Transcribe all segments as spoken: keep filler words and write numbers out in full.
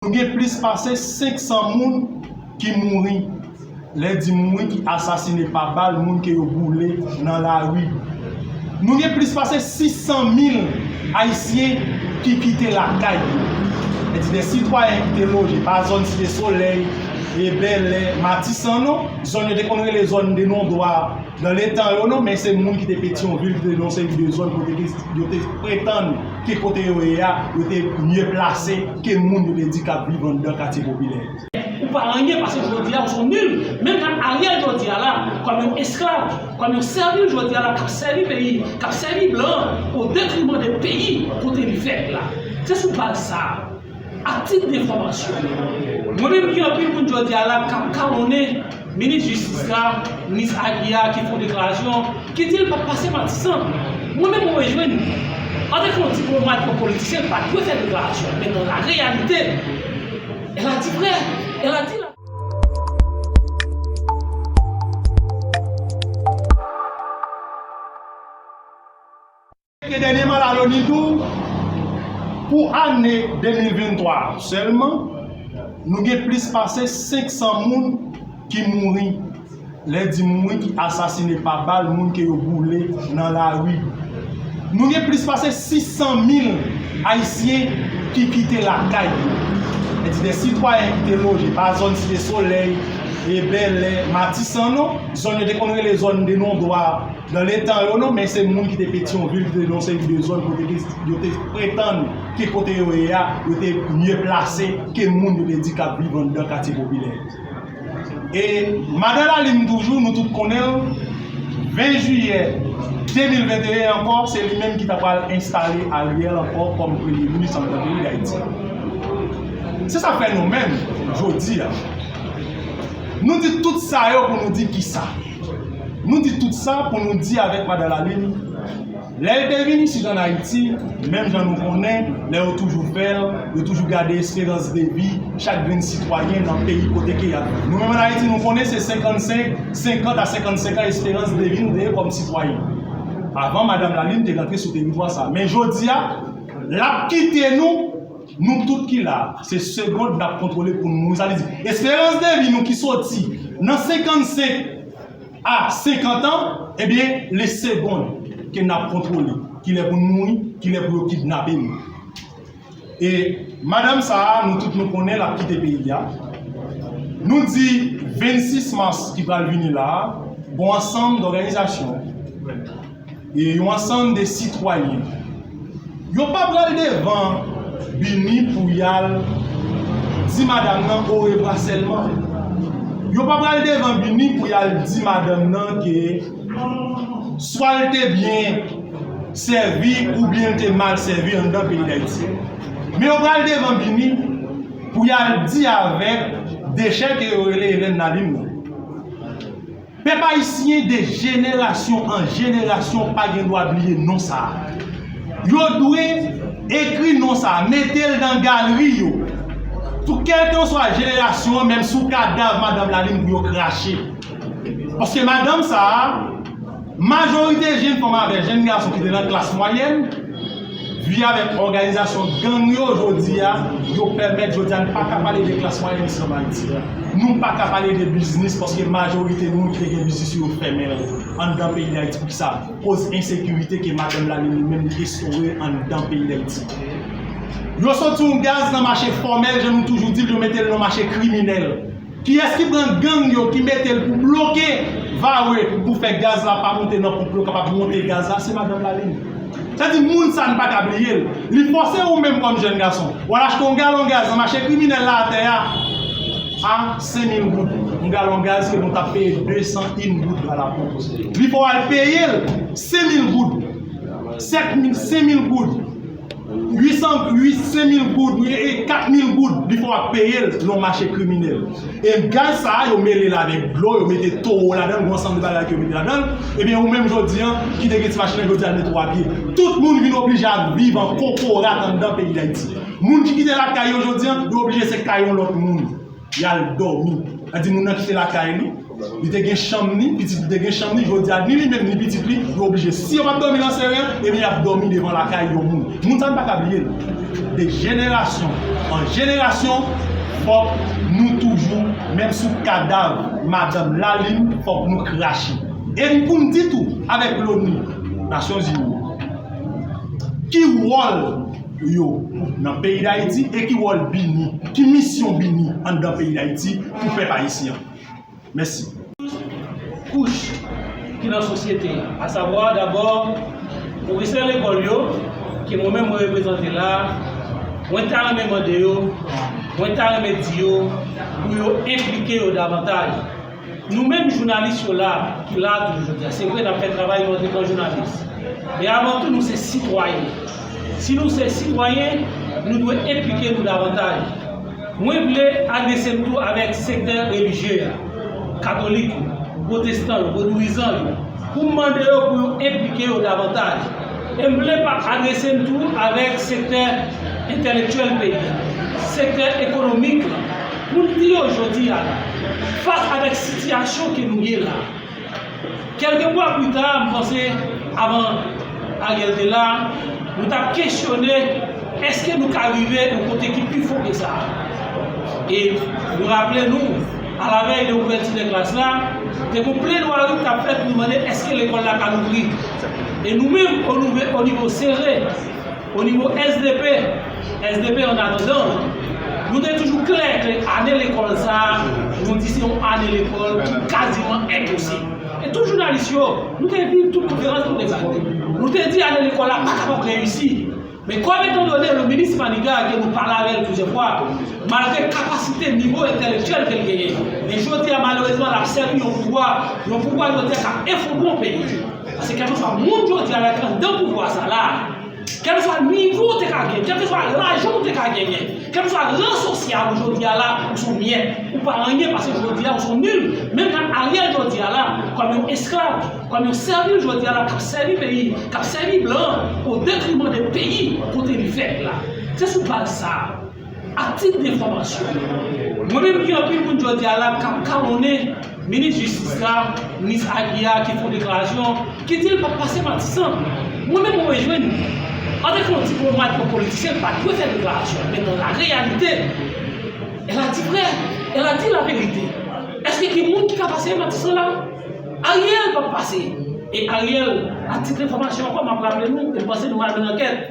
Nou gen plis pase senk san moun ki mouri. Lè di mouri, ki asasine pa bal, moun ke yo boule nan lari. Nou gen plis pase sis san mil Ayisyen ki kite lakay yo. Lè di de sitwayen ki te loje pa zòn Site Solèy, e Bèlè, Matisan non. Zòn yo te konn rele zòn de non dwa nan letan yo non, men se moun ki te Petyonvil, ki te nan seri de zòn kote ke yo te pretann ke kote yo ye a, yo te mye plase ke moun yo te di k ap viv anndan katye popilè. Ou pa anyen paske jodi a ou se yon nil. Menm jan Ariel jodi a la, kòm yon esklav, kòm yon sèvil jodi a la, k ap sèvi peyi, k ap sèvi blan o detriman de peyi kote li fèt la. Se sou baz sa a. A tit de enfòmasyon, mwen menm gen anpil moun jodi a la k ap kalonnen minis jistis la, minis Aguiar ki fè yon deklarasyon, ki di l p ap pase Matisan. Mwen menm mwen rejwenn li. Antanke yon diplomat, yon politisyen, l pa dwe fè deklarasyon. Men nan la reyalite, elle a dit vrai, elle a dit la. Ke dènyèman la, Loni di w, pou ane de mil venntwa sèlman, nou gen plis pase senk san moun ki mouri. Lè di mouri, ki asasine pa bal, moun ke yo boule nan lari. Nou gen plis pase sis san mil Ayisyen ki kite lakay yo. Lè di de sitwayen ki te loje pa zòn Site Solèy, e Bèlè, Matisan non. Zòn yo te konn rele zòn de non dwa nan letan yo non, men se moun ki te Petyonvil, ki te nan seri de zòn kote ke yo te pretann ke kote yo ye a, yo te mye plase ke moun yo te di k ap viv anndan katye popilè. E madan Lalime toujou, nou tout konnen l, ven jiyè de mil venteyen ankò, se li menm ki ta pral enstale Ariel ankò kòm premye minis anndan peyi Dayiti. Se sa k fè nou menm, jodi a, nou di tout sa yo pou nou di kisa? Nou di tout sa pou nou di avèk madan Lalime, lè l te vin isit ann Ayiti, menm jan nou konnen, lè yo toujou fè l, yo toujou gade esperans de vi chak grenn sitwayen nan peyi kote ke y ap viv. Nou menm ann Ayiti, nou konnen se senkannsenk, senkant a senkannsenk an esperans de vi nou te ye kòm sitwayen. Avan madan Lalime te rantre sou teritwa sa a. Men jodi a, l ap kite nou, nou tout ki la a, se segond n ap kontwole pou nou mouri. Sa vle di, esperans de vi nou ki soti nan senkannsenk a senkant an, ebyen, le segond ke n ap kontwole kilè pou n mouri, kilè pou yo kidnape nou. E madanm sa a, nou tout nou konnen l ap kite peyi a. Nou di vennsis mas ki pral vini la a, gon ansanm dòganizasyon, e yon ansanm de sitwayen, yo pa pral devan BINUH pou y al di madanm nan orevwa sèlman. Yo pa pral devan BINUH pou y al di madanm nan ke swa l te byen sèvi oubyen l te mal sèvi anndan peyi Dayiti. Men yo pral devan BINUH pou y al di avèk dechè ke yo rele Hélène Lalime nan. Pèp ayisyen de jenerasyon an jenerasyon pa gen dwa bliye non sa a. Yo dwe ekri non sa a, mete l nan galri yo. Pou kèlkanswa jenerasyon an, menm sou kadav madanm Lalime pou yo krache. Paske madanm sa a, majorite jenn fanm avè jenn gason ki te nan klas mwayèn, via avèk òganizasyon gang yo jodi a, yo pèmèt jodi a n pa ka pale de klas mwayèn isit ann Ayiti. Nou pa ka pale de biznis paske majorite moun ki te gen biznis yo fèmen l anndan peyi Dayiti. Poukisa? Koz ensekirite ke madanm Lalime li menm li enstore anndan peyi Dayiti. Yo soti yon gaz nan mache fòmèl, jan nou toujou di l, yo mete l nan mache kriminèl. Kiyès ki pran gang yo, ki mete l pou bloke Varreux pou fè gaz la pa monte nan ponp yo kapab monte gaz la? Se madanm Lalime. Sa di moun sa n pa ka bliye l. Li fòse ou menm kòm jèn gason, w al achte yon galon gaz nan mache kriminèl la atè a, a senk mil goud. Yon galon gaz ke nou t ap peye de san en goud a la ponp. Li fè w al peye l senk mil goud, sèt mil, senk mil goud. Uit san, uit, senk mil goud, e, e, kat mil goud, li fè w ap peye l nan yon mache kriminèl. E gaz sa a, yo mele l avèk dlo, yo mete towo ladan l, yon ansanm de bagay ke yo mete ladan l. Ebyen, ou menm jodi a, ki te gen ti machin nan, jodi a, l mete w a pye. Tout moun vin oblije ap viv an kokorat anndan peyi Dayiti. Moun ki kite lakay yo jodi a, yo oblije se kay yon lòt moun. Y al dòmi. Sa di moun nan kite lakay li. Li te gen chanm ni, pitit li te gen chanm ni, jodi a ni li menm ni pitit li, yo oblije. Si yo p ap dòmi nan seren, ebyen y ap dòmi devan lakay yon moun. Moun sa n pa ka bliye l. De jenerasyon an jenerasyon, fòk nou toujou, menm sou kadav madanm Lalin, fòk nou krache. E n pou n di tou, avèk loni, Nasyonzini, ki wòl yo nan peyi Dayiti e ki wòl Bini, ki misyon Bini anndan peyi Dayiti pou pèp ayisyen an. Mèsi. Kouch ki nan sosyete a, asavwa dabò pwofesè lekòl yo, ke mwen menm mwen reprezante la, mwen ta renmen mande yo, mwen ta renmen di yo pou yo enplike yo davantaj. Nou menm jounalis yo la, ki la toujou jodi a, se vre n ap fè travay nou antanke jounalis. Men avan tou, nou se sitwayen. Si nou se sitwayen, nou dwe enplike nou davantaj. Mwen vle adrese m tou avèk sektè relijye a, katolik yo, pwotestan yo, vodouyizan yo, pou m mande yo pou yo enplike yo davantaj. E m vle pa adrese m tou avèk sektè entèlektyèl peyi a, sektè ekonomik la, pou n di yo jodi a la, fas avèk sitiyasyon ke nou ye la, kèlkefwa pita, m panse, avan Ariel te la, nou t ap kesyone èske nou ka rive yon kote ki pi fon ke sa. E nou raple nou, alavèy de ouvèti de klas la, te gon pledwari ki t ap fèt pou nou mande èske lekòl la ka louvri. E nou menm, o nivo, o nivo sere, o nivo S D P, S D P an atandan, nou te toujou klè ke ane lekòl sa a, nou di se yon ane lekòl ki kaziman enposib. E tout jounalis yo, nou te viv tout konferans nou te bay. Nou te di ane lekòl la pa kapab reyisi. Men kòm etandone le minis Maniga ke nou pale avè l plizyè fwa, malgre kapasite, nivo entèlektyèl ke l genyen, men jodi a malerezman l ap sèvi yon pouvwa, yon pouvwa jodi a k ap efondre yon peyi. Paske kèlkeswa moun jodi a la ki anndan pouvwa sa la, kèlkeswa nivo w te ka genyen, kèlkeswa lajan w te ka genyen, kèlkeswa ran sosyal ou jodi a la, ou se yon myèt, ou pa anyen paske jodi a ou se yon nil. Menm jan Ariel jodi a la, kòm yon esklav, kòm yon sèvil jodi a la, k ap sèvi peyi, k ap sèvi blan, o detriman de peyi kote li fèt la. Se sou baz sa a, a tit de enfòmasyon, mwen menm gen anpil moun jodi a la k ap kalonnen minis jistis la, minis Aguiar ki fè yon deklarasyon, ki di l p ap pase Matisan. Mwen menm mwen rejwenn, antanke yon diplomat, yon politisyen, l pa dwe fè deklarasyon. Men nan la reyalite, elle a dit vrai, elle a dit la vérité. Èske gen moun ki ka pase Matisan la? Ariel p ap pase. E Ariel, a tit de enfòmasyon ankò, m ap raple nou, e m panse nou al nan ankèt.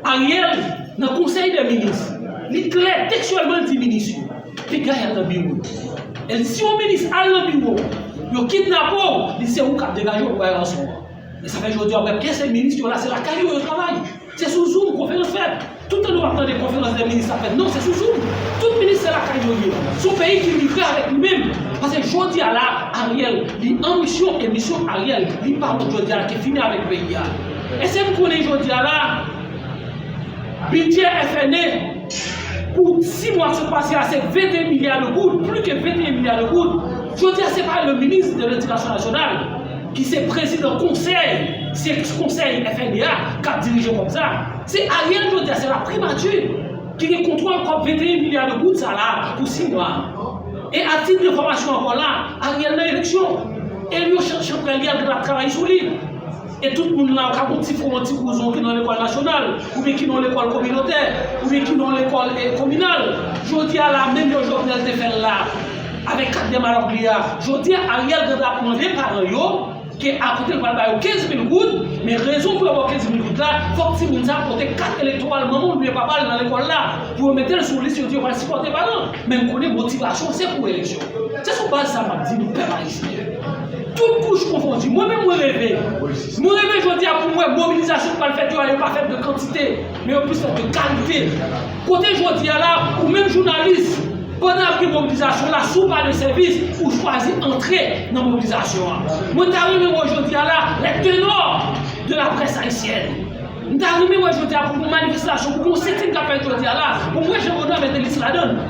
Ariel, nan konsèy dè minis, li klè, tekstyèlman, li di minis yo, piga y al nan biwo yo. E li di, si yon minis al nan biwo w, yo kidnape w, li di se ou k ap degaje w pou bay ranson an. E sa fè jodi a, w ap wè pyès minis yo la, se lakay yo yo travay. Se sou Zoom konferans fèt. Tout tan nou ap tande konferans dè minis ap fèt. Non, se sou Zoom. Tout minis se lakay yo ye. Se yon peyi ki livre avèk li menm. Paske jodi a la, Ariel, li an misyon, e misyon Ariel, li pa lòt jodi a la ke fini avèk peyi a. Èske n konnen jodi a la, bidjè F N E pou sis mwa k sot pase a, se venteyen milya de goud, plis ke venteyen milya de goud. Jodi a, se pa le minis de ledikasyon nasyonal ki se prezidan konsèy, se konsèy F N E a k ap dirije kòb sa. Se Ariel jodi a, se la primati ki gen kontwòl kòb venteyen milya de goud sa la pou sis mwa. E a tit de enfòmasyon ankò la, Ariel nan eleksyon. E yo chan, chan prè li al travay sou li. E tout moun la, ka gon ti fwon, ti kouzon ki nan lekòl nasyonal, oubyen ki nan lekòl kominotè, oubyen ki nan lekòl, eh, kominal. Jodi a la, menm jan Jovenel te fè l la, avèk kat dè malòk li a, jodi a, Ariel gentan ap mande paran yo, ke akote l pral ba yo kenz mil goud, men rezon pou yo ba w kenz mil goud la, fòk timoun sa a pote kat elektoral manman l oubyen papa l nan lekòl la, pou yo mete l sou lis, yo di yo pral sipòte paran. Men n konnen motivasyon se pou eleksyon. Se sou baz sa m ap di nou, pèp ayisyen. Tout kouch konfondi. Mwen menm, mwen reve. Mwen reve jodi a pou m wè mobilizasyon k pral fèt yo a, yo pa fèt de kantite, men yo plis fèt de kalite. Kote jodi a la, ou menm jounalis, pandan ap gen mobilizasyon la, si w pa de sèvis, ou chwazi antre nan mobilizasyon an. Mwen ta renmen wè jodi a la, les ténors de la presse haïtienne. M ta renmen wè jodi a pou gon manifestasyon, pou gon sitin k ap fèt jodi a la, pou m wè Jean Renois Métalis ladan l,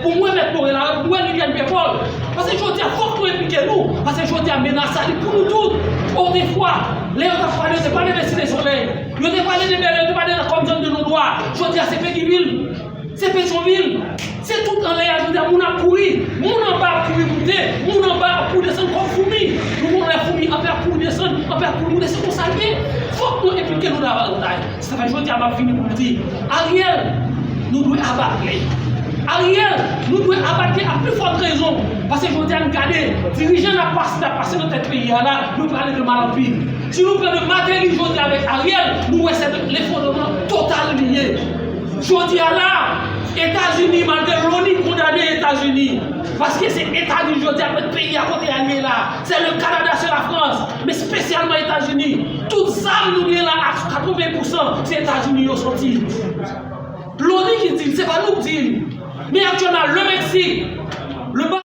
pou m wè Mèt Morel ladan l, pou m wè Liliane Pierre Paul. Paske jodi a fòk nou enplike nou, paske jodi a menas sa li pou nou tout. Otefwa, lè yo t ap pale, yo te pale de Site Solèy, yo te pale de Bèlè, yo te pale de kòm zòn de non dwa. Jodi a se Petyonvil, se Petyonvil, se tout anlè a, jodi a moun ap Jodi a m ap fini pou m di, Ariel, nou dwe abat li. Ariel, nou dwe abat li a pli fòt rezon. Paske jodi a n gade, dirijan n ap pase, n ap pase nan tèt peyi a la, nou prale de mal an pil. Si nou pran de Martelly jodi avèk Ariel, nou wè se de lefondreman total li ye. Jodi a la, Etazini, malgre loni kondane Etazini, paske se Etazini jodi a met peyi a kote a ye la. Se le Canada, se la Frans, men espesyalman Etazini. Tout zam nou gen la a katreven pousan se Etazini yo soti. Loni ki di l, se pa nou k di l. Men aktyèlman, le Meksik, le